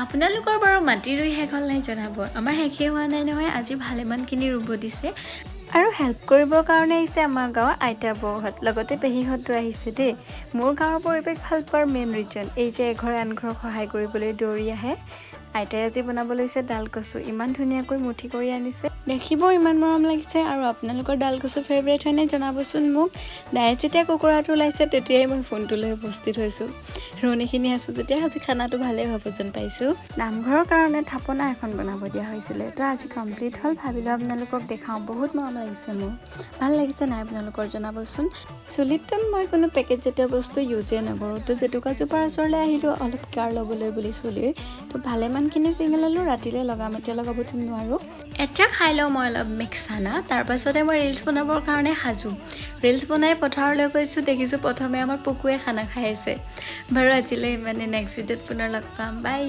আপোনালোকৰ বাৰু মাটি ৰুই শেষ হ'ল নাই জনাব। আমাৰ শেষেই হোৱা নাই নহয়, আজি ভালেমানখিনি ৰুব দিছে। আৰু হেল্প কৰিবৰ কাৰণে আহিছে আমাৰ গাঁৱৰ আইতা বৌহঁত, লগতে পেহীহঁতো আহিছে দেই। মোৰ গাঁৱৰ পৰিৱেশ ভাল পোৱাৰ মেইন ৰিজন এই যে এঘৰে আনঘৰক সহায় কৰিবলৈ দৌৰি আহে। আইতাই আজি বনাব লৈছে ডাল কচু। ইমান ধুনীয়াকৈ মুঠি কৰি আনিছে, দেখিব ইমান মৰম লাগিছে। আৰু আপোনালোকৰ ডাল কচু ফেভৰেট হয়নে জনাবচোন মোক। দায়ে যেতিয়া কুকুৰাটো ওলাইছে, তেতিয়াই মই ফোনটো লৈ উপস্থিত হৈছোঁ। ৰোৱনীখিনি আছে যেতিয়া আজি খানাটো ভালেই হ'ব যেন পাইছোঁ। নামঘৰৰ কাৰণে থাপনা এখন বনাব দিয়া হৈছিলে, তো আজি কমপ্লিট হ'ল। ভাবিলোঁ আপোনালোকক দেখাওঁ। বহুত মৰম লাগিছে মোৰ। ভাল লাগিছে নাই আপোনালোকৰ জনাবচোন। চুলিততো মই কোনো পেকেট জাতীয় বস্তু ইউজেই নকৰোঁ। তো জেতুকাজোপাৰ ওচৰলৈ আহিলোঁ অলপ কেয়াৰ ল'বলৈ বুলি চুলিৰ। তো ভালেমানখিনি ছিঙি ল'লোঁ, ৰাতিলৈ লগাম, এতিয়া লগাবতো নোৱাৰোঁ। এতিয়া খাই লওঁ মই অলপ মিক্স চানা, তাৰপাছতে মই ৰিলচ বনাবৰ কাৰণে সাজু। ৰিলচ বনাই পথাৰলৈ গৈছোঁ, দেখিছোঁ প্ৰথমে আমাৰ পকুৱে খানা খাই আছে। বাৰু, আজিলৈ মানে নেক্সট ভিডিঅ'ত পুনৰ লগ পাম। বাই।